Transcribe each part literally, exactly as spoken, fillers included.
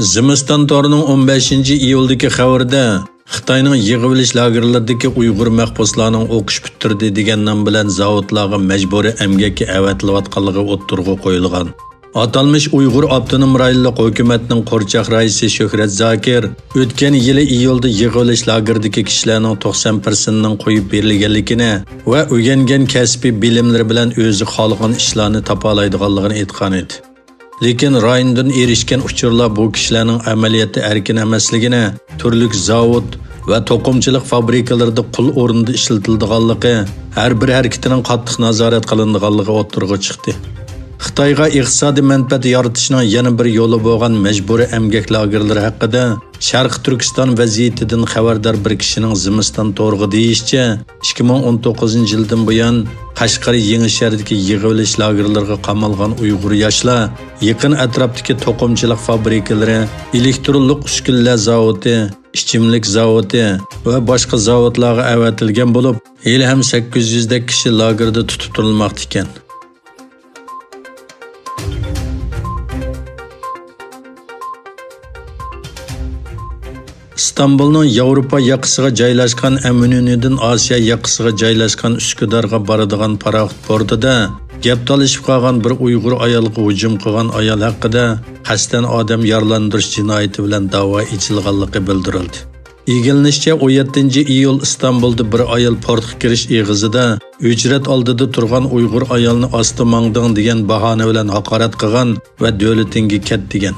زىمىستان تورىنىڭ ئون بەشىنچى ئىيۇلدىكى خەۋىرىدە، خىتاينىڭ يىغىۋېلىش لاگېرلىرىدىكى ئۇيغۇر مەھبۇسلارنىڭ ئوقۇش پۈتتۈردى دېگەن نام بىلەن زاۋۇتلارغا مەجبۇرىي ئەمگەككە ئەۋەتىلىۋاتقانلىقى ئوتتۇرىغا قويۇلغان. ئاتالمىش ئۇيغۇر ئاپتونوم رايونلۇق ھۆكۈمەتنىڭ قورچاق رەئىسى شۆھرەت زاكىر ئۆتكەن يىلى ئىيۇلدا يىغىۋېلىش لاگېرىدىكى كىشىلەرنىڭ توقسان پىرسەنتىنىڭ قويۇپ بېرىلگەنلىكىنى ۋە ئۆگەنگەن كەسپىي بىلىملىرى بىلەن ئۆزى خالىغان ئىشلارنى تاپالايدىغانلىقىنى ئېيتقانىدى. لېكىن رايوندىن ئېرىشكەن ئۇچۇرلار بۇ كىشىلەرنىڭ ئەمەلىيەتتە ئەركىن ئەمەسلىكىنى، تۈرلۈك زاۋۇت ۋە توقۇمىچىلىق فابرىكىلىرىدا قۇل ئورنىدا ئىشلىتىلىدىغانلىقى، ھەر بىر ھەرىكىتىنىڭ قاتتىق نازارەت قىلىنىدىغانلىقى ئوتتۇرىغا چىقتى. خىتايغا ئىقتىسادىي مەنپەئەت يارىتىشنىڭ يەنە بىر يولى بولغان مەجبۇرىي ئەمگەك لاگېرلىرى ھەققىدە شەرقىي تۈركىستان ۋەزىيىتىدىن خەۋەردار بىر كىشىنىڭ زىمىستان تورىغا دېيىشىچە، ئىككى مىڭ ئون توققۇزىنچى يىلدىن بۇيان قەشقەر يېڭىشەھىرىدىكى يىغىۋېلىش لاگېرلىرىغا قامالغان ئۇيغۇر ياشلار يېقىن ئەتراپتىكى توقۇمىچىلىق فابرىكىلىرى، ئېلېكترونلۇق ئۈسكۈنىلەر زاۋۇتى، ئىچىملىك زاۋۇتى ۋە باشقا زاۋۇتلارغا ئەۋەتىلگەن بولۇپ، ھېلىھەم سەككىز يۈزدەك كىشى لاگېردا تۇتۇپ تۇرۇلماقتا ئىكەن. ئىستانبۇلنىڭ ياۋروپا ياقىسىغا جايلاشقان ئەمىنۆنىدىن ئاسىيا ياقىسىغا جايلاشقان ئۈسكۈدارغا بارىدىغان پاراخوت بورتىدا گەپ تالىشىپ قالغان بىر ئۇيغۇر ئايالغا ھۇجۇم قىلغان ئايال ھەققىدە قەستەن ئادەم يارىلاندۇرۇش جىنايىتى بىلەن داۋا ئېچىلغانلىقى بىلدۈرۈلدى. ئىگىلىنىشىچە، ئون يەتتىنچى ئىيۇل ئىستانبۇلدا بىر ئايال پورتقا كىرىش ئېغىزىدا ھۆجرەت ئالدىدا تۇرغان ئۇيغۇر ئايالنى ئاستا ماڭدىڭ دېگەن باھانە بىلەن ھاقارەت قىلغان ۋە دۆلىتىڭگە كەت دېگەن.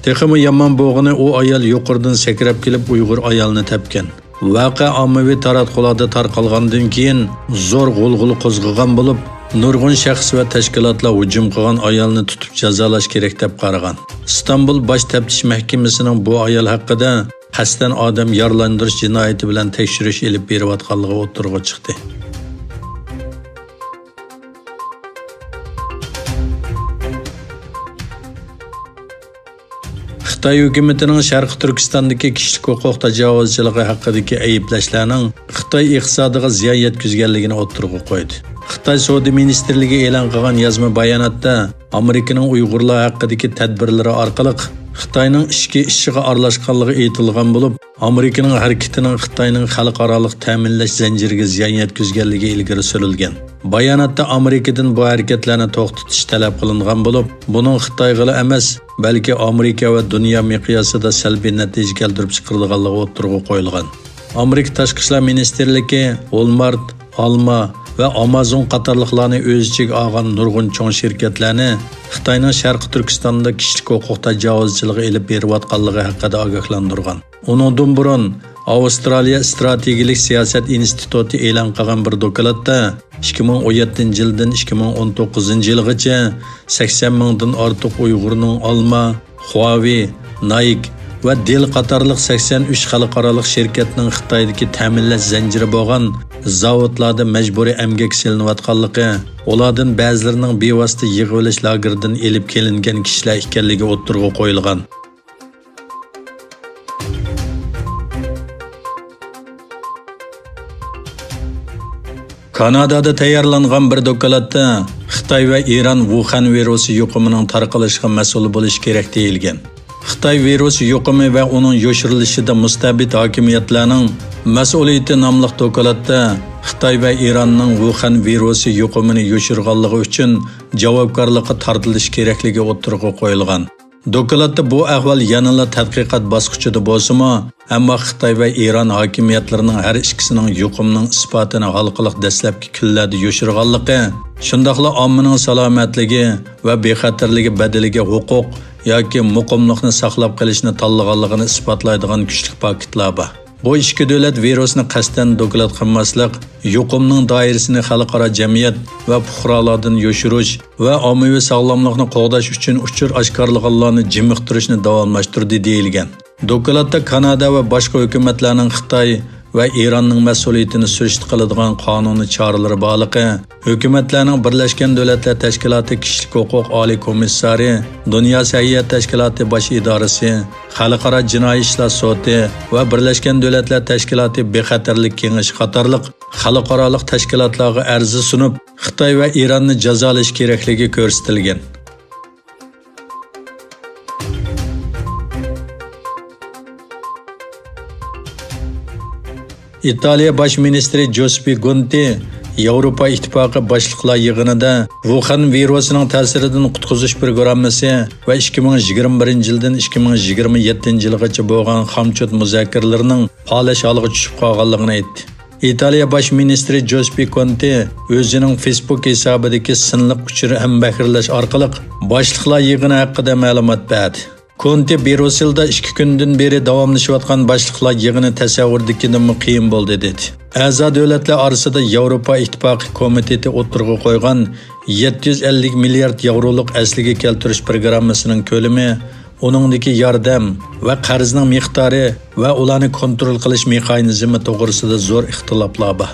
تېخىمۇ يامان بولغىنى، ئۇ ئايال يۇقىرىدىن سەكرەپ كېلىپ ئۇيغۇر ئايالنى تەپكەن. ۋەقە ئاممىۋى تاراتقۇلاردا تارقالغاندىن كېيىن زور غۇلغۇلا قوزغىغان بولۇپ، نۇرغۇن شەخس ۋە تەشكىلاتلار ھۇجۇم قىلغان ئايالنى تۇتۇپ جازالاش كېرەك دەپ قارىغان. ئىستانبۇل باش تەپتىش مەھكىمىسىنىڭ بۇ ئايال ھەققىدە قەستەن ئادەم يارىلاندۇرۇش جىنايىتى بىلەن تەكشۈرۈش ئېلىپ بېرىۋاتقانلىقى ئوتتۇرىغا چىقتى. خىتاي ھۆكۈمىتىنىڭ شەرقىي تۈركىستاندىكى كىشىلىك ھوقۇق تاجاۋۇزچىلىقى ھەققىدىكى ئەيىبلەشلەرنىڭ خىتاي ئىقتىسادىغا زىيان يەتكۈزگەنلىكىنى ئوتتۇرىغا قويدى. خىتاي سودا مىنىستىرلىكى ئېلان قىلغان يازما باياناتتا، ئامېرىكىنىڭ ئۇيغۇرلار ھەققىدىكى تەدبىرلىرى ئارقىلىق خىتاينىڭ ئىچكى ئىشىغا ئارىلاشقانلىقى ئېيتىلغان بولۇپ، ئامېرىكىنىڭ ھەرىكىتىنىڭ خىتاينىڭ خەلقئارالىق تەمىنلەش زەنجىرىگە زىيان يەتكۈزگەنلىكى ئىلگىرى سۈرۈلگەن. باياناتتا ئامېرىكىدىن بۇ ھەرىكەتلەرنى توختىتىش تەلەپ قىلىنغان بولۇپ، بۇنىڭ خىتايغىلا ئەمەس، بەلكى ئامېرىكا ۋە دۇنيا مىقياسىدا سەلبىي نەتىجە كەلتۈرۈپ چىقىرىدىغانلىقى ئوتتۇرىغا قويۇلغان. ئامېرىكا تاشقى ئىشلار مىنىستىرلىكى ۋولمارت، ئالما ۋە ئامازون قاتارلىقلارنى ئۆز ئىچىگە ئالغان نۇرغۇن چوڭ شىركەتلەرنى خىتاينىڭ شەرقىي تۈركىستاندا كىشىلىك ھوقۇق تاجاۋۇزچىلىقى ئېلىپ بېرىۋاتقانلىقى ھەققىدە ئاگاھلاندۇرغان. ئۇنىڭدىن بۇرۇن، ئاۋسترالىيە ئىستراتېگىيىلىك سىياسەت ئىنستىتۇتى ئېلان قىلغان بىر دوكلاتتا، ئىككى مىڭ ئون يەتتىنچى يىلدىن ئىككى مىڭ ئون توققۇزىنچى يىلغىچە سەكسەن مىڭدىن ئارتۇق ئۇيغۇرنىڭ ئالما، خۇاۋېي، نايك ۋە دېل قاتارلىق سەكسەن ئۈچ خەلقئارالىق شىركەتنىڭ خىتايدىكى تەمىنلەش زەنجىرى بولغان زاۋۇتلاردا مەجبۇرىي ئەمگەككە سېلىنىۋاتقانلىقى، ئۇلاردىن بەزىلىرىنىڭ بىۋاسىتە يىغىۋېلىش لاگېرىدىن ئېلىپ كېلىنگەن كىشىلەر ئىكەنلىكى ئوتتۇرىغا قويۇلغان. كانادادا تەييارلانغان بىر دوكلاتتا خىتاي ۋە ئىران ۋۇخەن ۋىرۇسى يۇقۇمىنىڭ تارقىلىشىغا مەسئۇل بولۇشى كېرەك دېيىلگەن. خىتاي ۋىرۇس يۇقۇمى ۋە ئۇنىڭ يوشۇرۇلۇشىدا مۇستەبىت ھاكىمىيەتلەرنىڭ مەسئۇلىيىتى ناملىق دوكلاتتا خىتاي ۋە ئىراننىڭ ۋۇخەن ۋىرۇسى يۇقۇمىنى يوشۇرغانلىقى ئۈچۈن جاۋابكارلىققا تارتىلىش كېرەكلىكى ئوتتۇرىغا قويۇلغان. دوكلاتتا بۇ ئەھۋال يەنىلا تەتقىقات باسقۇچىدا بولسىمۇ، ئەمما خىتاي ۋە ئىران ھاكىمىيەتلىرىنىڭ ھەر ئىككىسىنىڭ يۇقۇمنىڭ ئىسپاتىنى ھالقىلىق دەسلەپكى كۈنلەردە يوشۇرغانلىقى، شۇنداقلا ئاممىنىڭ سالامەتلىكى ۋە بىخەتەرلىكى بەدىلىگە ھوقۇق ياكى مۇقىملىقنى ساقلاپ قېلىشنى تاللىغانلىقىنى ئىسپاتلايدىغان كۈچلۈك پاكىتلار بار. بۇ ئىككى دۆلەت ۋىرۇسنى قەستەن دوكلات قىلماسلىق، يۇقۇمنىڭ دائىرىسىنى خەلقئارا جەمئىيەت ۋە پۇقرالاردىن يوشۇرۇش ۋە ئاممىۋى ساغلاملىقنى قوغداش ئۈچۈن ئۇچۇر ئاشكارىلىغانلارنى جىمىقتۇرۇشنى داۋاملاشتۇردى دېيىلگەن. دوكلاتتا كانادا ۋە باشقا ھۆكۈمەتلەرنىڭ خىتاي ۋە ئىراننىڭ مەسئۇلىيىتىنى سۈرۈشتە قىلىدىغان قانۇنىي چارىلىرى بارلىقى، ھۆكۈمەتلەرنىڭ بىرلەشكەن دۆلەتلەر تەشكىلاتى كىشىلىك ھوقۇق ئالىي كومىسسارى، دۇنيا سەھىيە تەشكىلاتى باش ئىدارىسى، خەلقئارا جىنايى ئىشلار سوتى ۋە بىرلەشكەن دۆلەتلەر تەشكىلاتى بىخەتەرلىك كېڭىشى قاتارلىق خەلقئارالىق تەشكىلاتلارغا ئەرز سۇنۇپ، خىتاي ۋە ئىراننى جازالاش كېرەكلىكى كۆرسىتىلگەن. ئىتالىيە باش مىنىستىرى جوسېپى گونتى ياۋروپا ئىتتىپاقى باشلىقلار يىغىنىدا ۋۇخەن ۋىرۇسىنىڭ تەسىرىدىن قۇتقۇزۇش پروگراممىسى ۋە ئىككى مىڭ يىگىرمە بىرىنچى يىلدىن ئىككى مىڭ يىگىرمە يەتتىنچى يىلغىچە بولغان خامچوت مۇزاكىرىلىرىنىڭ پالەچ ھالغا چۈشۈپ قالغانلىقىنى ئېيتتى. ئىتالىيە باش مىنىستىرى جوسېپى كونتې ئۆزىنىڭ فېيسبۇك ھېسابىدىكى سىنلىق ئۇچۇر ھەمبەھىرلەش ئارقىلىق باشلىقلار يىغىنى ھەققىدە مەلۇمات بەردى. كونتې بريۇسسېلدا ئىككى كۈندىن بېرى داۋاملىشىۋاتقان باشلىقلار يىغىنى تەسەۋۋۇردىكىدىنمۇ قىيىن بولدى، دېدى. ئەزا دۆلەتلەر ئارىسىدا ياۋروپا ئىتتىپاقى كومىتېتى ئوتتۇرىغا قويغان يەتتە يۈز ئەللىك مىليارد ياۋرولۇق ئەسلىگە كەلتۈرۈش پروگراممىسىنىڭ كۆلىمى ئۇنىڭدىكى ياردەم ۋە قەرزنىڭ مىقدارى ۋە ئۇلارنى كونترول قىلىش مېخانىزمى توغرىسىدا زور ئىختىلاپلار بار.